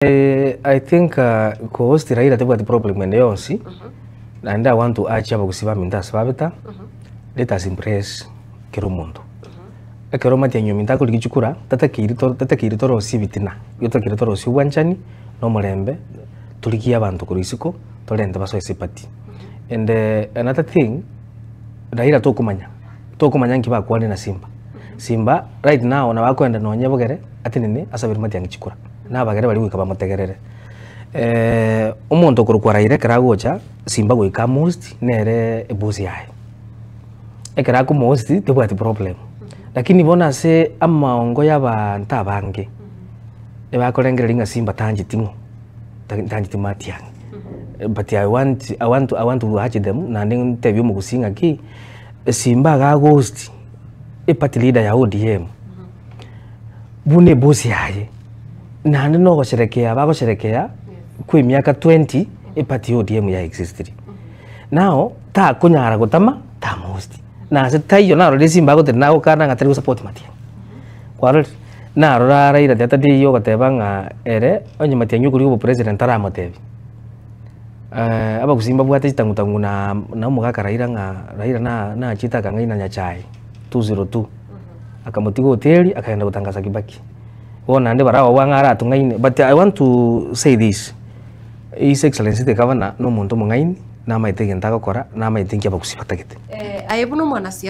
I think co-host Raila tebwati problem ende yonsi, naende I want to urge abagusii baminto ase babeta, let us embrace kera omonto. Ekero omatiang'i ominto akorigia chikura, tatakeiri to tatakeiri torosie ebitina, igo totakeire torosie obwanchani, na omorembe, torigie abanto korwa isiko, torente basoe ase eparty. And another thing, Raila tokomanya, tokomanya nki bakwane na Simba. Simba right now nabo akoenda nonye bogere, atenene asabere matiang'i chikura, na abagere baria goika bamotegerere. Omonto okorokwa Raila ekero agocha, Simba goika amohost nere eboss yaye. Ekero akomohost tebwati problem, lakini bono ase amaongo ya abanto abange, ebakorengereria ng'a Simba taancheti ng'o, taancheti matiang'i. But I want, I want, I want to urge them naende ntebie omogusii ng'aki, Simba iga agohost eparty leader ya ODM, buna eboss yaye, naende na ogosherekea bagosherekea kwa emiaka 20 eparty ya ODM ya existiri. Now, takonyara gotama tamohosti, na ase taiyo narorire Simba agotenena agokana ng'a tari gosupport Matiang'i, kwarorire? Narora Raila the other day ogoteba ng'a ere onye Matiang'i okorigia obopresident taramotebia. Abagusii mbabwate chitang'utang'u na na omogaka Raila ng'a Raila na nachiete akang'aina Nyachae 202, akamotiga hoteli akagenda gotangasa Kibaki. Bono naende barabwo bang'e aratong'aine but I want to say this, His Excellency the Governor na omonto omong'aini, namaete egento agokora, namaete nki abagusii batagete. Aye buna omwanasiasa.